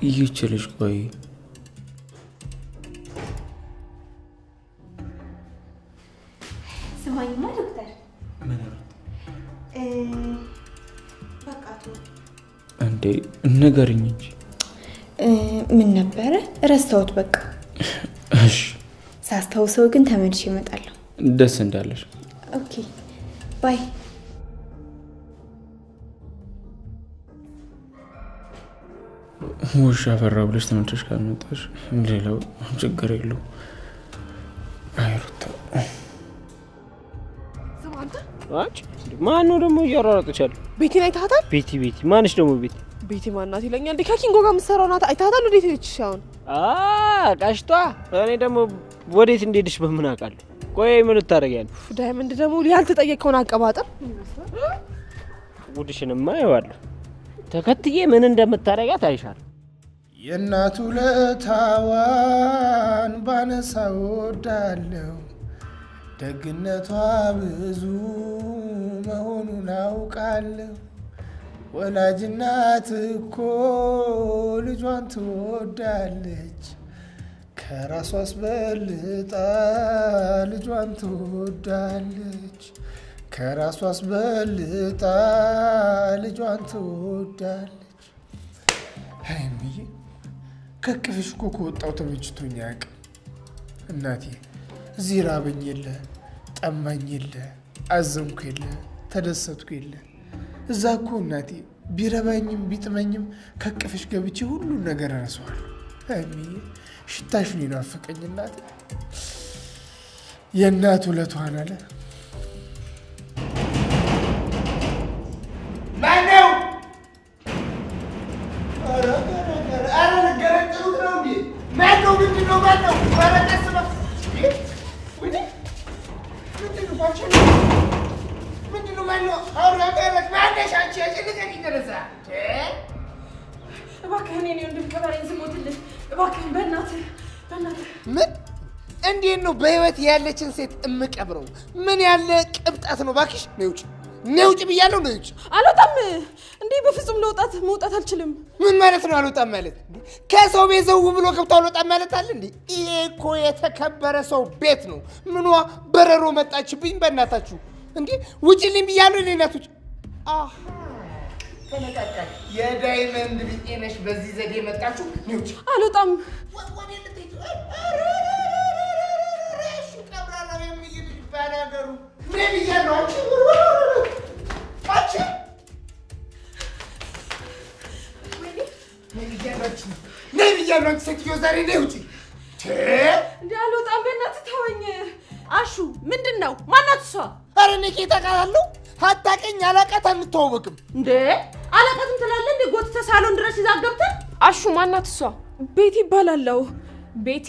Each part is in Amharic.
ይህች ልጅ ቆይ ስማኝማ ዶክተር፣ ምን በቃ እንዴ ንገሪኝ እንጂ። ምን ነበረ ረሳሁት። በቃ እሺ፣ ሳስታውሰው ግን ተመልሼ እመጣለሁ። ደስ እንዳለሽ። Okay bye። ውሻ ፈራ ብለሽ ተመልሰሽ ካልመጣሽ ሌላው ችግር የለው። አይ ሩታ፣ ማነው ደግሞ እያሯሯጠች ያለው? ቤቲን አይተሃታል? ቤቲ ቤቲ ማነች ደግሞ ቤቲ? ቤቲ ማናት ይለኛል። እንዴ ከኪንጎ ጋር የምትሰራው ናት። አይተሃታል? ወዴት ሄደች አሁን? ቀሽቷ። እኔ ደግሞ ወዴት እንደሄደች በምን አውቃለሁ? ቆይ ምን ልታደርጊያለሽ? ዳይመንድ ደግሞ ያልተጠየቀውን አቀባጠር። ጉድሽንማ አየዋለሁ። ተከትዬ ምን እንደምታደርጊያት አይሻለሁ። የእናቱ ለታዋን ባነሳ ወዳለው፣ ደግነቷ ብዙ መሆኑን አውቃለሁ። ወላጅናት እኮ ልጇን ትወዳለች፣ ከራሷ አስበልጣ ልጇን ትወዳለች፣ ከራሷ አስበልጣ ልጇን ትወዳለች። አይ እምዬ፣ ከእቅፍሽ እኮ ከወጣሁ ተመችቶኝ አያውቅም። እናቴ እዚህ ራበኝ የለ፣ ጠማኝ የለ፣ አዘንኩ የለ፣ ተደሰትኩ የለ። እዛ እኮ እናቴ ቢረባኝም ቢጥመኝም ከእቅፍሽ ገብቼ ሁሉን ነገር እረሳዋለሁ። አይ እምዬ፣ ሽታሽ ነው የናፈቀኝ እናቴ። የእናት ውለቷን አለ። ማነው? ኧረ ልገረጥሉት ነው እንዴ? ማነው? ምንድን ነው? ማነው? ኧረ ቀስ በል። ምንድን ነው? ምንድን ነው? ማነው? ኧረ ማነሽ አንቺ? ልቀቂኝ! ተነሳ። እባክህን የእኔ ወንድም ቅበረኝ፣ ዝሞትልህ እባክህን፣ በእናትህ በእናትህ። ምን እንዴት ነው በህይወት ያለችን ሴት እምቀብረው? ምን ያለ ቅብጣት ነው! እባክሽ ነይ ውጭ፣ ነይ ውጭ ብያለሁ፣ ነይ ውጭ። አልወጣም እንዴ! በፍጹም ለውጣት መውጣት አልችልም። ምን ማለት ነው አልወጣም ማለት? ከሰው ቤት ዘው ብሎ ገብቶ አልወጣም ማለት አለ እንዴ? ይሄ እኮ የተከበረ ሰው ቤት ነው። ምኗ በረሮ መጣችብኝ? በእናታችሁ እንዴ ውጭልኝ ብያለሁ። እኔ እናቶች አሃ ተነቃቃ። የዳይመንድ ቢጤ ነሽ። በዚህ ዘዴ መጣችሁ። ነይ ውጭ። አልወጣም። ቀብራራው የሚል ባላገሩ ምን ብያለሁ? አንቺ አንቺ ነይ ብያለሁ። አንቺ ነይ ብያለሁ። አንቺ ሴትዮ ዛሬ ነይ ውጪ። እንዴ አልወጣም፣ በእናትህ ተወኝ። አሹ ምንድን ነው? ማናት እሷ? ኧረ እኔ ከየት አውቃታለሁ? አታውቅኝ፣ አላውቃት፣ አንተዋወቅም። እንዴ አላውቃትም ትላለህ እንዴ? ጎትተህ ሳሎን ድረስ ይዛ ገብተህ። አሹ ማናት እሷ? ቤቲ ይባላለሁ። ቤቲ?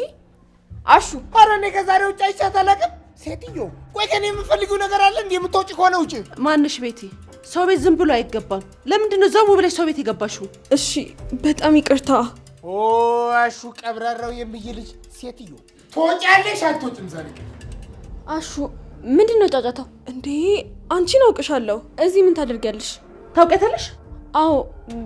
አሹ ኧረ እኔ ከዛሬ ውጭ አይቻት አላውቅም። ሴትዮ ቆይ ከእኔ የምፈልጊው ነገር አለ እንዴ? የምትወጪ ከሆነ ውጪ። ማንሽ ቤቲ? ሰው ቤት ዝም ብሎ አይገባም። ለምንድን ነው ዘው ብለሽ ሰው ቤት የገባሽው? እሺ በጣም ይቅርታ። ኦ አሹ ቀብራራው የምዬ ልጅ ሴትዮ ትወጫለሽ አትወጭም? ዛሬ አሹ ምንድን ነው ጫጫታው? እንዴ አንቺን አውቅሻለሁ። እዚህ ምን ታደርጊያለሽ? ታውቂያታለሽ? አዎ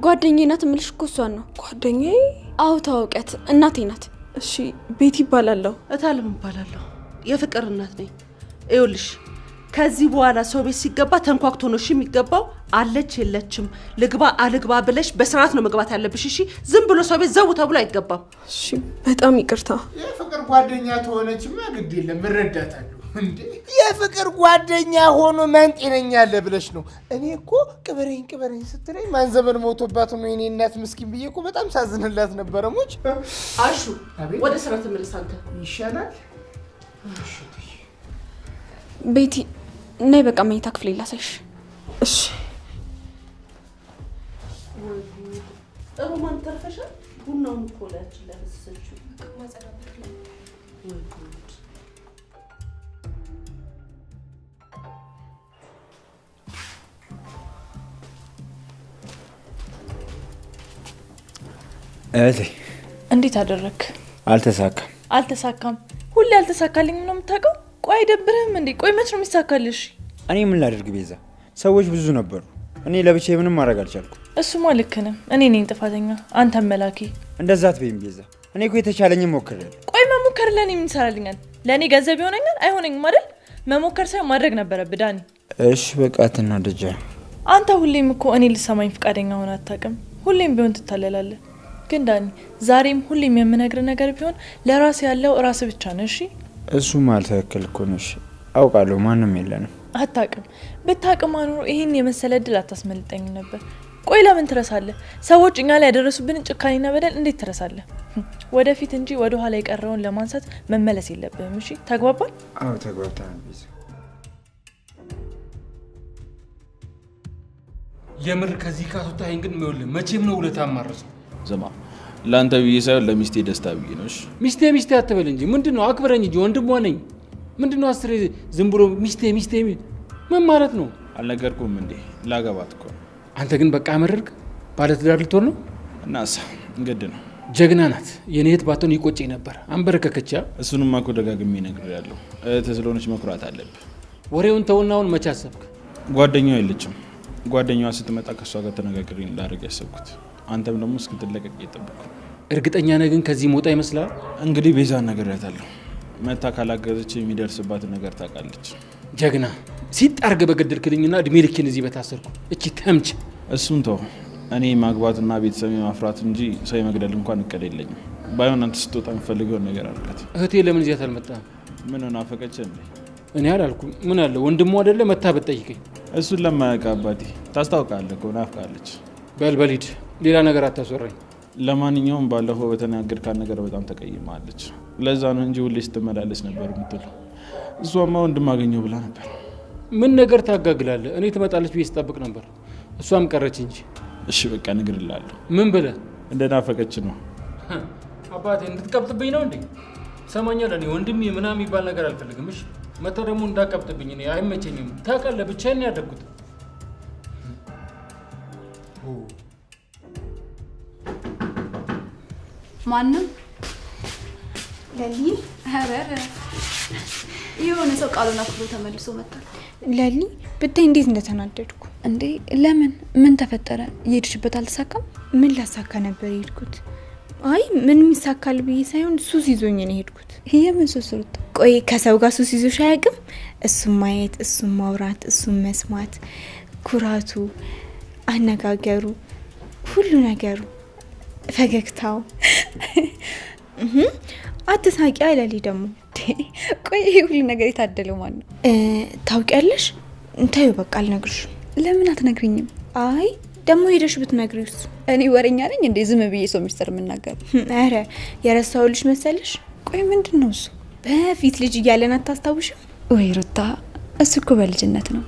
ጓደኛዬ ናት የምልሽ እኮ እሷን ነው። ጓደኛዬ? አዎ ታውቂያት፣ እናቴ ናት። እሺ ቤቲ ይባላለሁ። እታለም እባላለሁ፣ የፍቅር እናት ነኝ። ይኸውልሽ ከዚህ በኋላ ሰው ቤት ሲገባ ተንኳክቶ ነው እሺ የሚገባው። አለች የለችም፣ ልግባ አልግባ ብለሽ በስርዓት ነው መግባት ያለብሽ። እሺ ዝም ብሎ ሰው ቤት ዘው ተብሎ አይገባም። እሺ በጣም ይቅርታ። የፍቅር ጓደኛ ተሆነችማ ግድ የለም እረዳታለሁ። እንዴ የፍቅር ጓደኛ ሆኖ ማን ጤነኛ አለ ብለሽ ነው? እኔ እኮ ቅበረኝ ቅበረኝ ስትለኝ ማን ዘመን ሞቶባት ነው የኔ እናት ምስኪን ብዬ እኮ በጣም ሳዝንላት ነበረ። ሞች አሹ ወደ ስራ ተመለስ አንተ ይሻላል። ቤቲ ነይ በቃ መኝታ ክፍሌ ላሳይሽ። እሺ ሮማን ተርፈሻል። ቡናውን እኮ ላያችን ላይ ፈሰሰችው። ወይ ጉድ! እህቴ እንዴት አደረክ? አልተሳካም። አልተሳካም? ሁሌ አልተሳካልኝም ነው የምታውቀው? ቆይ አይደብርህም እንዴ? ቆይ መች ነው የሚሳካልሽ? እኔ ምን ላድርግ ቤዛ፣ ሰዎች ብዙ ነበሩ። እኔ ለብቻዬ ምንም ማድረግ አልቻልኩም። እሱማ ልክ ነህ። እኔ ነኝ ጥፋተኛ፣ አንተም መላኬ። እንደዛ አትበይም ቤዛ። እኔ እኮ የተቻለኝን ሞክሬያለሁ። ቆይ መሞከር ለኔ ምን ይሰራልኛል? ለኔ ገንዘብ ይሆነኛል አይሆነኝም አይደል? መሞከር ሳይሆን ማድረግ ነበረብህ ዳኒ። እሺ በቃ አትናደጃ። አንተ ሁሌም እኮ እኔ ልሰማኝ ፍቃደኛ ሆነ አታውቅም። ሁሌም ቢሆን ትታለላለህ። ግን ዳኒ ዛሬም ሁሌም የምነግርህ ነገር ቢሆን ለራስ ያለው ራስ ብቻ ነው። እሺ እሱ ማለት ትክክል እኮ ነሽ። አውቃለሁ ማንም የለንም። አታውቅም። ብታውቅማ ኖሮ ይሄን የመሰለ እድል አታስመልጠኝም ነበር። ቆይ ለምን ትረሳለህ? ሰዎች እኛ ላይ ያደረሱብንን ጭካኔና በደል እንዴት ትረሳለህ? ወደፊት እንጂ ወደ ኋላ የቀረውን ለማንሳት መመለስ የለብህም። እሺ ተግባባን? አዎ ተግባብተናል ቤዛ። የምር ከዚህ ካስወጣኸኝ ግን ይኸውልህ መቼም ነው ውለታ የማረሳው። ስማ ለአንተ ብዬ ሳይሆን ለሚስቴ ደስታ ብዬ ነው። እሺ ሚስቴ ሚስቴ አትበል እንጂ ምንድነው? አክብረኝ እንጂ ወንድሟ ነኝ። ምንድነው አስሬ ዝም ብሎ ሚስቴ ሚስቴ ምን ማለት ነው? አልነገርኩም እንዴ? ላገባት እኮ ነው። አንተ ግን በቃ አመረርክ። ባለትዳር ልትሆን ነው። እናሳ ግድ ነው። ጀግና ናት። የኔ እህት ባትሆን ይቆጨኝ ነበር። አንበረከከች። እሱንማ እኮ ደጋግሜ ነግሬሃለሁ። እህትህ ስለሆነች መኩራት አለብህ። ወሬውን ተውና አሁን መቼ አሰብክ? ጓደኛዋ የለችም። ጓደኛዋ ስትመጣ ከእሷ ጋር ተነጋግሬ ላደርግ ያሰብኩት። አንተም ደግሞ እስክትለቀቅ እየጠበቅኩ። እርግጠኛ ነህ ግን ከዚህ መውጣ ይመስላል? እንግዲህ ቤዛን ነግሬያታለሁ። መታ ካላገዘች የሚደርስባትን ነገር ታውቃለች። ጀግና ሲጣርገ በገደልክልኝና እድሜ ልኬን እዚህ በታሰርኩ። እቺ ተምች። እሱን ተው። እኔ ማግባትና ቤተሰብ ማፍራት እንጂ ሰው የመግደል እንኳን እቅድ የለኝም። ባይሆን አንተ ስትወጣ የምፈልገውን ነገር አድርጋት። እህቴ ለምን እዚያት አልመጣም? ምን ናፈቀች እንዴ? እኔ አላልኩም። ምን አለ ወንድሟ አይደለ መታ ብትጠይቀኝ። እሱን ለማያውቅ አባቴ ታስታውቃለህ እኮ ናፍቃለች። በል በል ሂድ፣ ሌላ ነገር አታስወራኝ። ለማንኛውም ባለፈው በተናገርካት ነገር በጣም ተቀይማለች። ለዛ ነው እንጂ ሁሌ ስትመላለስ ነበር የምትለው። እሷማ ወንድም አገኘው ብላ ነበር። ምን ነገር ታጋግላለህ? እኔ ትመጣለች ብዬ ስጠብቅ ነበር፣ እሷም ቀረች እንጂ። እሺ በቃ እነግርልሃለሁ። ምን ብለህ? እንደናፈቀች ነው። አባቴ እንድትቀብጥብኝ ነው እንዴ? ሰማኛል። እኔ ወንድሜ ምናምን የሚባል ነገር አልፈልግም። እሺ መታ ደግሞ እንዳቀብጥብኝ እኔ አይመቸኝም። ታውቃለህ ብቻዬን ነው ያደግኩት። ማንም ለሊ ኧረ የሆነ ሰው ቃሉን አክብሮ ተመልሶ መጥቷል። ለሊ ብታይ እንዴት እንደተናደድኩ። እንዴ ለምን? ምን ተፈጠረ? የሄድሽበት አልተሳካም? ምን ላሳካ ነበር የሄድኩት? አይ ምንም ይሳካል ብዬ ሳይሆን ሱስ ይዞኝ ነው የሄድኩት። የምን ሱስ ሩት? ቆይ ከሰው ጋር ሱስ ይዞሽ አያውቅም? እሱን ማየት፣ እሱን ማውራት፣ እሱን መስማት፣ ኩራቱ፣ አነጋገሩ፣ ሁሉ ነገሩ፣ ፈገግታው። አትሳቂ ለሊ ደግሞ። ቆይ ይሄ ሁሉ ነገር የታደለው ማን ነው? ታውቂያለሽ? እንታዩ በቃ አልነግርሽም። ለምን አትነግሪኝም? አይ ደግሞ ሄደሽ ብትነግሪውስ? እኔ ወሬኛ ነኝ እንዴ ዝም ብዬ ሰው ሚስጥር የምናገር? ኧረ የረሳሁልሽ መሰለሽ? ቆይ ምንድን ነው እሱ? በፊት ልጅ እያለን አታስታውሽም? ወይ ሩታ፣ እሱ እኮ በልጅነት ነው።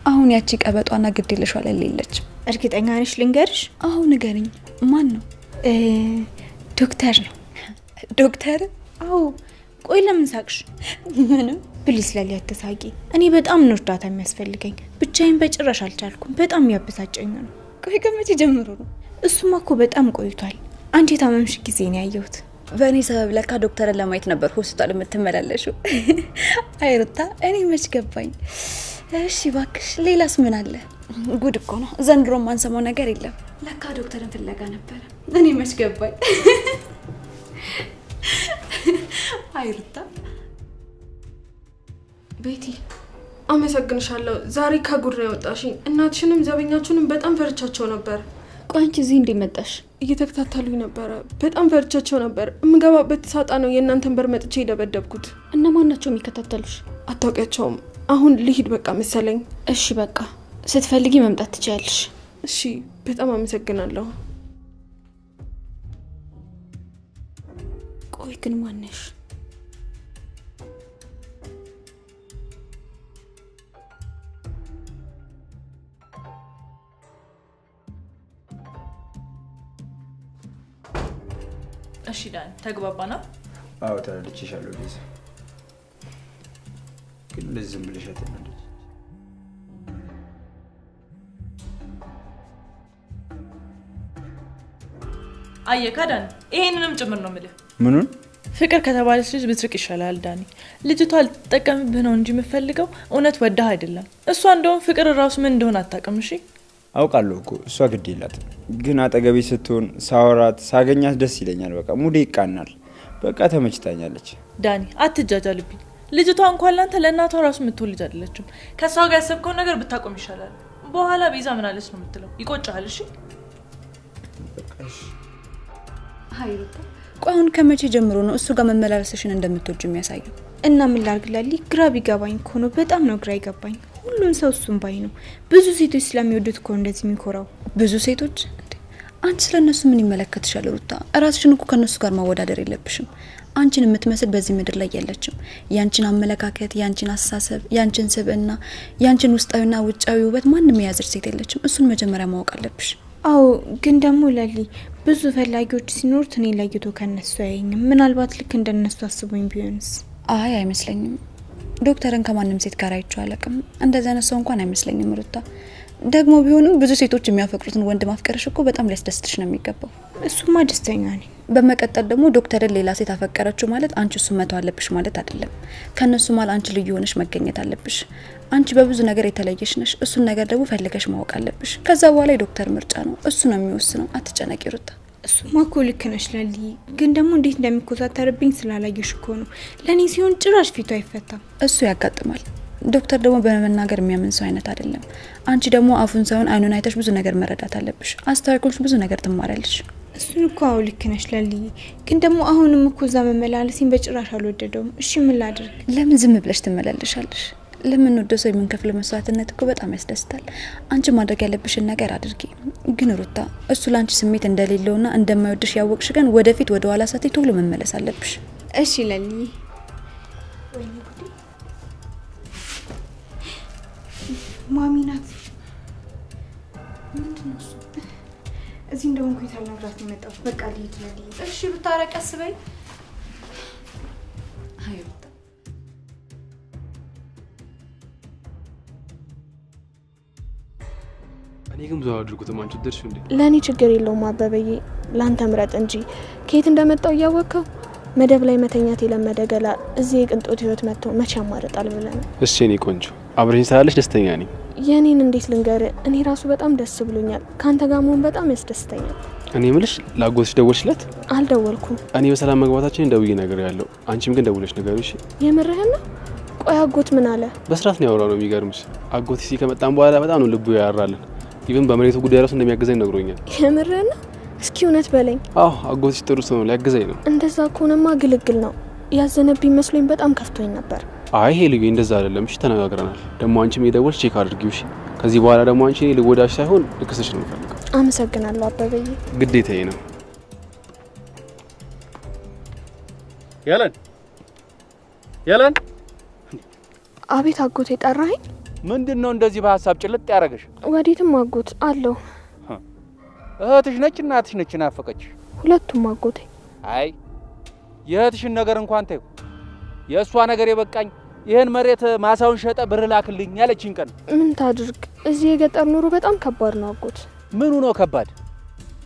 አሁን ያቺ ቀበጧና ግድ የለሿ ለሊ የለችም። እርግጠኛ ነሽ? ልንገርሽ? አዎ ንገሪኝ። ማን ነው? ዶክተር ነው። ዶክተር? አዎ። ቆይ ለምን ሳቅሽ? ምንም። please ለሊ አትሳቂ። እኔ በጣም ነው እርዳታ የሚያስፈልገኝ። ብቻዬን በጭራሽ አልቻልኩም። በጣም ያበሳጨኝ ነው። ቆይ ከመቼ ጀምሮ ነው? እሱማ እኮ በጣም ቆይቷል። አንቺ የታመምሽ ጊዜ ነው ያየሁት። በእኔ ሰበብ ለካ ዶክተርን ለማየት ነበር ሆስፒታል የምትመላለሽው። አይ ሩታ፣ እኔ መች ገባኝ። እሺ እባክሽ፣ ሌላስ ምን አለ? ጉድ እኮ ነው ዘንድሮ ማንሰማው ነገር የለም። ለካ ዶክተርን ፍለጋ ነበረ። እኔ መች ገባኝ። አይ ሩታ። ቤቲ አመሰግንሻለሁ። ዛሬ ከጉድ ነው ያወጣሽኝ። እናትሽንም ዘበኛችሁንም በጣም ፈርቻቸው ነበር። ቆይ አንቺ እዚህ እንዴት መጣሽ? እየተከታተሉኝ ነበረ። በጣም ፈርቻቸው ነበር። የምገባበት ሳጣ ነው የእናንተን በር መጥቼ የደበደብኩት። እና ማን ናቸው የሚከታተሉሽ? አታውቂያቸውም። አሁን ልሂድ በቃ መሰለኝ። እሺ በቃ ስትፈልጊ መምጣት ትችያለሽ። እሺ በጣም አመሰግናለሁ። ቆይ ግን ማን ነሽ? እሺ ዳን ተግባባና? አዎ ተረድቼሻለሁ ቤዛ። ግን እንደዚህ ዝም ብለሽ አትናደጂ። አየካ ዳኒ፣ ይሄንንም ጭምር ነው የምልህ። ምኑን? ፍቅር ከተባለች ልጅ ብትርቅ ይሻላል ዳኒ። ልጅቷ ልትጠቀምብህ ነው እንጂ የምፈልገው እውነት ወዳህ አይደለም። እሷ እንደውም ፍቅር እራሱ ምን እንደሆነ አታውቅም። እሺ አውቃለሁ እኮ እሷ ግድ የላትም፣ ግን አጠገቤ ስትሆን ሳወራት ሳገኛት ደስ ይለኛል። በቃ ሙዴ ይቃናል። በቃ ተመችታኛለች። ዳኒ አትጃጃልብኝ። ልጅቷ እንኳን ላንተ ለእናቷ ራሱ የምትሆን ልጅ አይደለችም። ከእሷ ጋር ያሰብከውን ነገር ብታቆም ይሻላል። በኋላ ቤዛ ምን አለች ነው የምትለው። ይቆጭሃል። እሺ አይ ሩታ፣ ቆይ አሁን ከመቼ ጀምሮ ነው እሱ ጋር መመላለስሽን እንደምትወጂ የሚያሳየው? እና ምን ላድርግ ላሊ፣ ግራ ቢገባኝ እኮ ነው። በጣም ነው ግራ ይገባኝ። ሁሉም ሰው እሱን ባይ ነው። ብዙ ሴቶች ስለሚወዱት እኮ እንደዚህ የሚኮራው። ብዙ ሴቶች እንዴ? አንቺ ስለነሱ ምን ይመለከትሻል ሩታ? ራስሽን እኮ ከነሱ ጋር ማወዳደር የለብሽም። አንቺን የምትመስል በዚህ ምድር ላይ የለችም። ያንቺን አመለካከት፣ ያንቺን አስተሳሰብ፣ ያንቺን ስብዕና፣ ያንቺን ውስጣዊና ውጫዊ ውበት ማንም የያዘች ሴት የለችም። እሱን መጀመሪያ ማወቅ አለብሽ። አዎ፣ ግን ደግሞ ለሊ ብዙ ፈላጊዎች ሲኖሩት እኔ ለይቶ ከነሱ አያየኝም። ምናልባት ልክ እንደነሱ አስቦኝ ቢሆንስ? አይ አይመስለኝም። ዶክተርን ከማንም ሴት ጋር አይቼው አላውቅም። እንደዚህ አይነት ሰው እንኳን አይመስለኝም ሩታ። ደግሞ ቢሆንም ብዙ ሴቶች የሚያፈቅሩትን ወንድ ማፍቀርሽ እኮ በጣም ሊያስደስትሽ ነው የሚገባው። እሱማ ደስተኛ ነኝ። በመቀጠል ደግሞ ዶክተርን ሌላ ሴት አፈቀረችው ማለት አንቺ እሱን መተው አለብሽ ማለት አይደለም። ከነሱ መሀል አንቺ ልዩ ሆነሽ መገኘት አለብሽ። አንቺ በብዙ ነገር የተለየሽ ነሽ። እሱን ነገር ደግሞ ፈልገሽ ማወቅ አለብሽ። ከዛ በኋላ የዶክተር ምርጫ ነው፣ እሱ ነው የሚወስነው። አትጨነቂ ሩታ። እሱማ እኮ ልክ ነሽ ላሊ፣ ግን ደግሞ እንዴት እንደሚኮሳተርብኝ ስላላየሽ እኮ ነው። ለእኔ ሲሆን ጭራሽ ፊቱ አይፈታም። እሱ ያጋጥማል። ዶክተር ደግሞ በመናገር የሚያምን ሰው አይነት አይደለም። አንቺ ደግሞ አፉን ሳይሆን አይኑን አይተሽ ብዙ ነገር መረዳት አለብሽ። አስተዋይ ከሆንሽ ብዙ ነገር ትማሪያለሽ። እሱን እኮ አዎ ልክ ነሽ ላሊ፣ ግን ደግሞ አሁንም እኮ እዛ መመላለሴን በጭራሽ አልወደደውም። እሺ ምን ላድርግ? ለምን ዝም ብለሽ ትመላለሻለሽ? ለምንወደው ሰው የምንከፍለው መስዋዕትነት እኮ በጣም ያስደስታል። አንቺ ማድረግ ያለብሽን ነገር አድርጊ። ግን ሩታ፣ እሱ ለአንቺ ስሜት እንደሌለውና እንደማይወድሽ ያወቅሽ ቀን ወደፊት ወደ ኋላ ሳትይ ቶሎ መመለስ አለብሽ። እሺ ላሊ። ወይኔ ጉዴ፣ ማሚ ናት። ምንድን ነው እሱ? እዚህ እንደሆንኩ የት አልነግራት ነው የመጣሁት። በቃ ልሂድ ላሊ። እሺ ሩታ፣ ኧረ ቀስ በይ። አይ ሩታ፣ እኔ ግን ብዙ አላደርጉትም። አንቺ ወደድሽው እንዴ? ለእኔ ችግር የለውም አበበዬ፣ ለአንተ ምረጥ እንጂ። ከየት እንደመጣው እያወቅኸው መደብ ላይ መተኛት የለመደ ገላ እዚህ የቅንጦት ህይወት መጥቶ መቼ ያማርጣል ብለህ ነው? እሺ የኔ ቆንጆ፣ አብረሽኝ ስላለሽ ደስተኛ ነኝ። የእኔን እንዴት ልንገር? እኔ ራሱ በጣም ደስ ብሎኛል። ከአንተ ጋር መሆን በጣም ያስደስተኛል። እኔ የምልሽ ላጎትሽ ደወልሽለት? አልደወልኩም። እኔ በሰላም መግባታችንን ደውዬ ነግሬዋለሁ። አንቺም ግን ደውለሽ ንገሪው እሺ? የምርህን ነው? ቆይ አጎት ምን አለ? በስርዓት ነው ያወራው ነው። የሚገርምሽ አጎት እዚህ ከመጣን በኋላ በጣም ነው ልቡ ያራልን። even በመሬቱ ጉዳይ ራሱ እንደሚያግዘኝ ነግሮኛል። የምርህን ነው? እስኪ እውነት በለኝ። አዎ አጎትሽ ጥሩ ሰው ነው፣ ሊያግዘኝ ነው። እንደዛ ከሆነማ ግልግል ነው። ያዘነብኝ መስሎኝ በጣም ከፍቶኝ ነበር። አይ ይሄ ልዩ እንደዛ አይደለም። እሺ ተነጋግረናል። ደግሞ አንቺም የደወልሽ check አድርጊው እሺ። ከዚህ በኋላ ደግሞ አንቺ እኔ ልጎዳሽ ሳይሆን ልክስሽ ነው የምፈልገው። አመሰግናለሁ አበበዬ። ግዴታዬ ነው። የለን የለን። አቤት አጎቴ፣ ጠራኸኝ? ምንድን ነው እንደዚህ በሀሳብ ጭልጥ ያደረገሽ? ወዴትም አጎት አለሁ። እህትሽ ነች እናትሽ ነች ናፈቀችሽ? ሁለቱም አጎቴ። አይ የእህትሽን ነገር እንኳን ተይው። የእሷ ነገር የበቃኝ ይህን መሬት ማሳውን ሸጠ ብር ላክልኝ ያለችኝ ቀን። ምን ታድርግ፣ እዚህ የገጠር ኑሮ በጣም ከባድ ነው አጎት። ምኑ ነው ከባድ?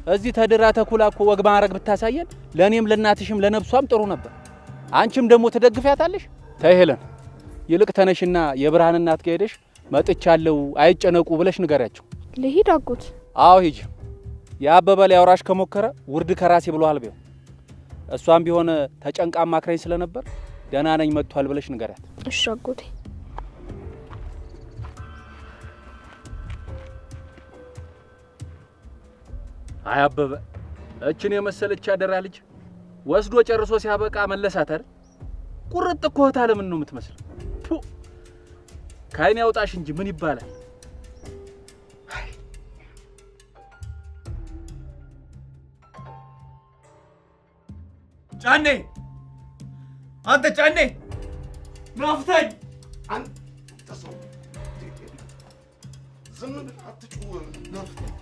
እዚህ ተድራ ተኩላ እኮ ወግ ማዕረግ ብታሳየን ለእኔም ለእናትሽም ለነብሷም ጥሩ ነበር። አንቺም ደግሞ ትደግፊያታለሽ። ተይ ሄለን፣ ይልቅ ተነሽና የብርሃን እናት ጋር ሄደሽ መጥቻለሁ አይጨነቁ ብለሽ ንገሪያቸው። ልሂድ አጎት? አዎ ሂጂ። የአበበ ሊያወራሽ ከሞከረ ውርድ ከራሴ ብሎሃል በይው። እሷም ቢሆን ተጨንቃ አማክራኝ ስለነበር ደህና ነኝ መጥቷል ብለሽ ንገሪያት። እሺ አጎቴ። አይ አበበ፣ እችን የመሰለች አደራ ልጅ ወስዶ ጨርሶ ሲያበቃ መለሳት አይደል? ቁርጥ እኮ እህት አለምን ነው የምትመስለው። ከዓይኔ ያውጣሽ እንጂ ምን ይባላል? ጫኔ፣ አንተ ጫኔ፣ ናፍታኝ። አንተ ሰው ዝም ብለህ አትጩህ። ናፍታኝ፣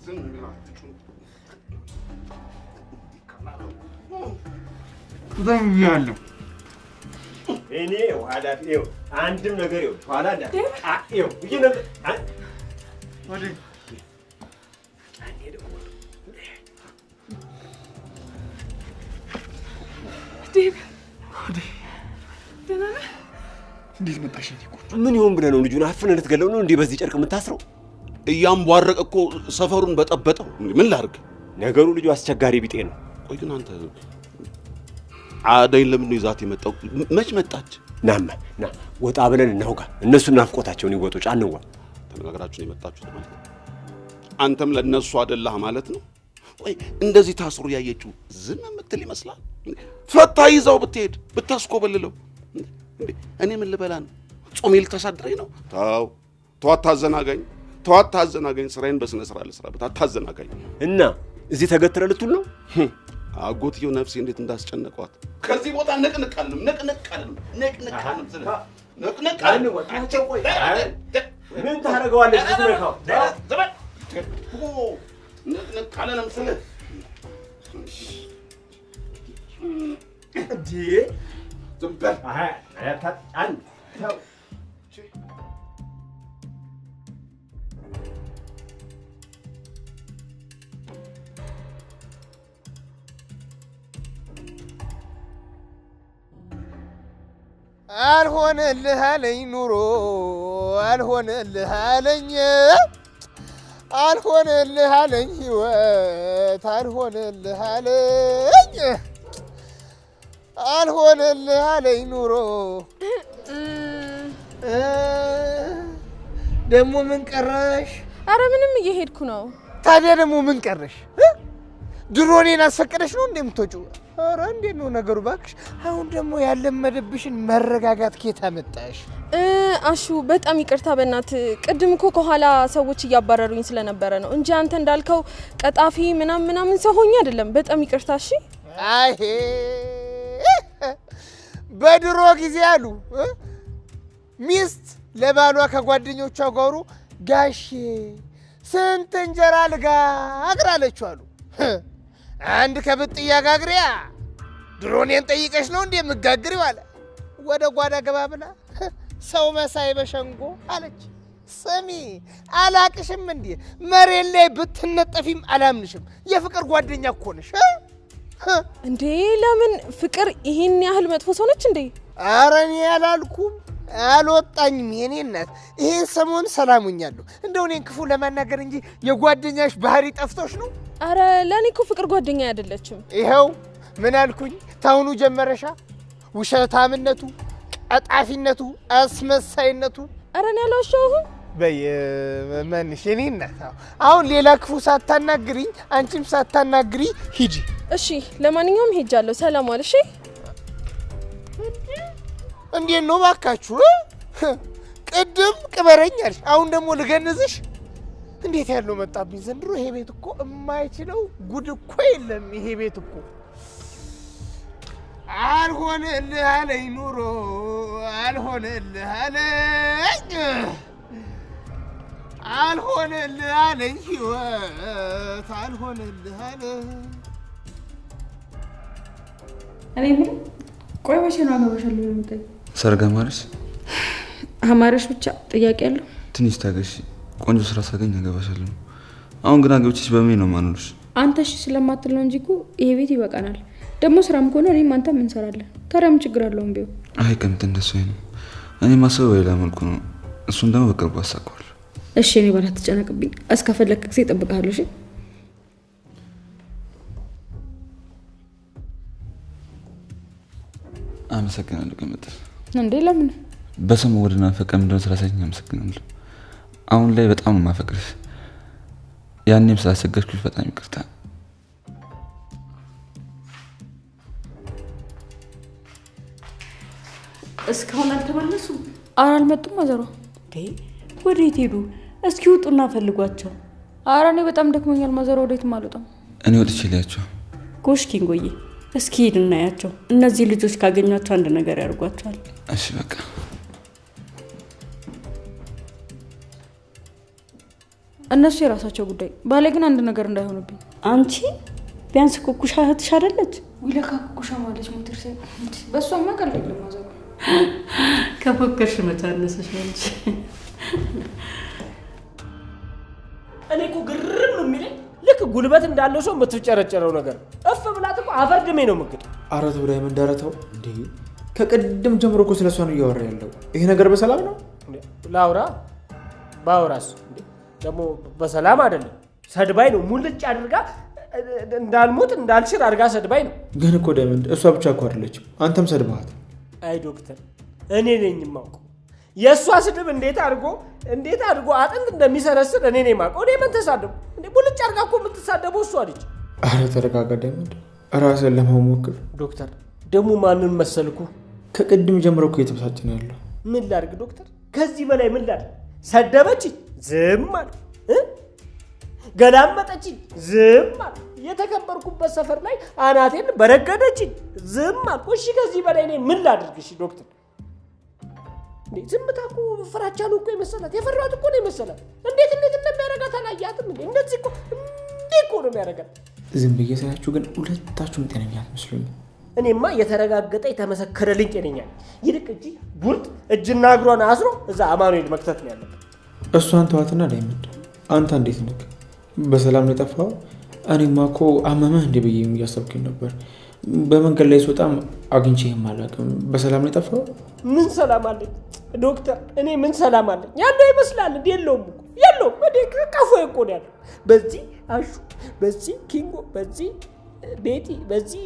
ዝም ብለህ አትጩህ። ብያለሁ። እኔ ኃላፊ ይኸው አንድም ነገር ይኸው ኋላ እንዳ ይኸው ደህና ነህ? እንዴት መጣሽ? ምን ይሆን ብለህ ነው ልጁን አፍነህ ልትገለው ነው እንዴ? በዚህ ጨርቅ የምታስረው? እያንቧረቀ እኮ ሰፈሩን በጠበጠው። ምን ላድርግ? ነገሩ ልጁ አስቸጋሪ ቢጤ ነው። ቆይ ግን አንተ አደይን ለምን ነው ይዛት የመጣው? መች መጣች? ናማ ና ወጣ ብለን እናውጋ። እነሱ ናፍቆታቸውን ይወጡ። ጫንዋ ተነጋግራችሁ ነው የመጣችሁት ማለት ነው። አንተም ለነሱ አደላህ ማለት ነው። ቆይ እንደዚህ ታስሮ ያየችው ዝም የምትል ይመስላል? ፈታ ይዛው ብትሄድ ብታስኮበልለው እኔ ምን ልበላ ነው? ጾሜ ልታሳድረኝ ነው? ተው ተው፣ አታዘናጋኝ፣ ተው አታዘናጋኝ። ስራዬን በስነ ስርዓት ልስራበት፣ አታዘናጋኝ። እና እዚህ ተገትረ ልትውል ነው? አጎትየው ነፍሴ እንዴት እንዳስጨነቋት። ከዚህ ቦታ ንቅንቅ አልልም፣ ንቅንቅ አልልም፣ ንቅንቅ አልልም፣ ንቅንቅ አልልም። ምን ታደርገዋለች? ስትነካው ንቅንቅ አልልም ስልህ እንዴ ዝም በል። አልሆነልህ አለኝ ኑሮ፣ አልሆነልህ አለኝ፣ አልሆነልህ አለኝ ህይወት፣ አልሆነልህ አለኝ፣ አልሆነልህ አለኝ ኑሮ። ደግሞ ምን ቀረሽ? አረ ምንም እየሄድኩ ነው። ታዲያ ደግሞ ምን ቀረሽ? ድሮ እኔን አስፈቅደሽ ነው እንዴ የምትወጪው? ኧረ እንዴት ነው ነገሩ እባክሽ? አሁን ደግሞ ያለመደብሽን መረጋጋት ከየት አመጣሽ? አሹ በጣም ይቅርታ በእናት፣ ቅድም እኮ ከኋላ ሰዎች እያባረሩኝ ስለነበረ ነው እንጂ አንተ እንዳልከው ቀጣፊ ምናምን ምናምን ሰው ሆኜ አይደለም። በጣም ይቅርታ። እሺ። አይ በድሮ ጊዜ አሉ ሚስት ለባሏ ከጓደኞቿ ጋሩ ጋሼ ስንት እንጀራ ልጋግር አለችው አሉ። አንድ ከብጥያ ጋግሪያ ድሮ እኔን ጠይቀሽ ነው እንዴ የምጋግሪው አለ። ወደ ጓዳ ገባ ብላ ሰው መሳይ በሸንጎ አለች። ስሚ አላቅሽም እንዴ መሬት ላይ ብትነጠፊም አላምንሽም። የፍቅር ጓደኛ እኮ ነሽ እንዴ። ለምን ፍቅር ይሄን ያህል መጥፎ ሰው ነች እንዴ? ኧረ እኔ አላልኩም፣ አልወጣኝም የኔ እናት። ይሄን ሰሞን ሰላም ሆኛለሁ። እንደው እኔን ክፉ ለማናገር እንጂ የጓደኛሽ ባህሪ ጠፍቶሽ ነው? አረ ለኔ እኮ ፍቅር ጓደኛ አይደለችም። ይኸው ምን አልኩኝ? ታሁኑ ጀመረሻ ውሸታምነቱ፣ ቀጣፊነቱ፣ አስመሳይነቱ። አረ እኔ አልዋሸሁም። በይ መንሽ የኔ እናት፣ አሁን ሌላ ክፉ ሳታናግሪኝ አንቺም ሳታናግሪ ሂጂ። እሺ ለማንኛውም ሄጃለሁ። ሰላም ዋል። እሺ። እንዴት ነው ባካችሁ? ቅድም ቅበረኝ አልሽ፣ አሁን ደግሞ ልገንዝሽ? እንዴት ያለው መጣብኝ ዘንድሮ። ይሄ ቤት እኮ የማይችለው ጉድ እኮ የለም። ይሄ ቤት እኮ አልሆነልህ አለኝ ኑሮ፣ አልሆነልህ አለኝ፣ አልሆነልህ አለኝ ህይወት፣ አልሆነልህ አለኝ። እኔ የምልህ ቆይ መቼ ነው አገባሻለሁ የምትለኝ? ሰርግ አማረሽ? አማረሽ ብቻ ጥያቄ አለው? ትንሽ ታገሽ፣ ቆንጆ ስራ ሳገኝ አገባሻለሁ። አሁን ግን አግብቼሽ በምን ነው የማኖርሽ? አንተ እሺ ስለማትል ነው እንጂ እኮ ይሄ ቤት ይበቃናል። ደግሞ ስራም ከሆነ እኔም አንተም እንሰራለን። ታዲያ ምን ችግር አለው ቢሆን? አይ ቅምጥ፣ እንደሱ አይደለም። እኔ ማሰብ በሌላ መልኩ ነው። እሱን ደግሞ በቅርቡ አሳካዋለሁ። እሺ እኔ ባላ ትጨነቅብኝ። እስከፈለክ ጊዜ እጠብቅሃለሁ። እሺ አመሰግናለሁ ቅምጥ። እንዴ ለምን? በሰው መወደድና መፈቀር ምንድነው ስላሳየኝ አመሰግናለሁ። አሁን ላይ በጣም ነው የማፈቅርሽ። ያኔም ስላስቸገርኩሽ በጣም ይቅርታ። እስካሁን አልተመለሱም? ኧረ አልመጡም ወይዘሮ። እንዴ ወዴት ሄዱ? እስኪ ውጡና ፈልጓቸው። ኧረ እኔ በጣም ደክሞኛል ማዘሯ፣ ወዴትም አልወጣም። እኔ ወጥቼ ልያቸው። ጎሽ ኪንጎዬ፣ እስኪ ሂድ እናያቸው። እነዚህ ልጆች ካገኟቸው አንድ ነገር ያደርጓቸዋል። እሺ በቃ እነሱ የራሳቸው ጉዳይ፣ ባሌ ግን አንድ ነገር እንዳይሆንብኝ። አንቺ ቢያንስ ኩኩሻ እህትሽ አይደለች? ለካ ኩኩሻ ማለች ሞትር ሳይ በእሷማ ቀልድ የለም ማዘሯ። ከፎከርሽ መች አነሰሽ አንቺ። እኔ እኮ ግርም የሚለኝ ልክ ጉልበት እንዳለው ሰው የምትጨረጨረው ነገር እፍ ብላት እኮ አፈር ድሜ ነው የምግጠው። ኧረ ተው ዳይመንድ፣ ኧረ ተው እንዴ! ከቅድም ጀምሮ እኮ ስለሷ ነው እያወራ ያለው። ይሄ ነገር በሰላም ነው? ላውራ ባውራስ ደግሞ በሰላም አይደለም፣ ሰድባይ ነው። ሙልጭ አድርጋ እንዳልሞት እንዳልሽር አድርጋ ሰድባይ ነው። ግን እኮ ዳይመንድ እሷ ብቻ እኮ አይደለችም፣ አንተም ሰድባሃት። አይ ዶክተር፣ እኔ ነኝ የማውቀው የእሷ ስድብ እንዴት አድርጎ አጥንት እንደሚሰረስር እኔ ነኝ የማውቀው። እኔ ምን ተሳደቡ እንዴ? ሙልጭ አድርጋ እኮ የምትሳደበው እሷ ልጅ። አረ ተረጋጋ ዳይመንድ፣ ራስህን ለመሞክር። ዶክተር ደግሞ ማንን መሰልኩ? ከቅድም ጀምሮ እኮ እየተበሳጨ ነው ያለው። ምን ላድርግ ዶክተር? ከዚህ በላይ ምን ላድርግ? ሰደበችኝ፣ ዝም አልኩ። ገላመጠችኝ፣ ዝም አልኩ። የተከበርኩበት ሰፈር ላይ አናቴን በረገደችኝ፣ ዝም አልኩ። እሺ ከዚህ በላይ እኔ ምን ላድርግ? እሺ ዶክተር፣ እንዴ ዝምታ እኮ ፍራቻ ነው እኮ የመሰላት፣ የፈራት እኮ ነው የመሰላት። እንዴት እንደሚያደርጋት አላያትም እንዴ? እንደዚህ እኮ እንዴ እኮ ነው የሚያደርጋት። ዝም ብዬ ሳያችሁ ግን ሁለታችሁም ጤነኛ አትመስሉኝም። እኔማ የተረጋገጠ የተመሰከረልኝ ጤነኛ ነኝ። ይልቅ እጂ ቡርጥ እጅና እግሯን አስሮ እዛ አማኑኤል መክተት ነው ያለበት። እሷን ተዋትና ዳይመንድ፣ አንተ እንዴት ነህ? በሰላም ነው የጠፋኸው? እኔማ እኮ አመመህ እንዴ ብዬ እያሰብኩኝ ነበር። በመንገድ ላይ ስወጣም አግኝቼህም አላውቅም። በሰላም ነው የጠፋኸው? ምን ሰላም አለኝ ዶክተር? እኔ ምን ሰላም አለኝ? ያለው ይመስላል እንዴ? የለውም እኮ የለውም። እኔ ቀፎ እኮ ነው ያለው። በዚህ አሹ፣ በዚህ ኪንጎ፣ በዚህ ቤቲ፣ በዚህ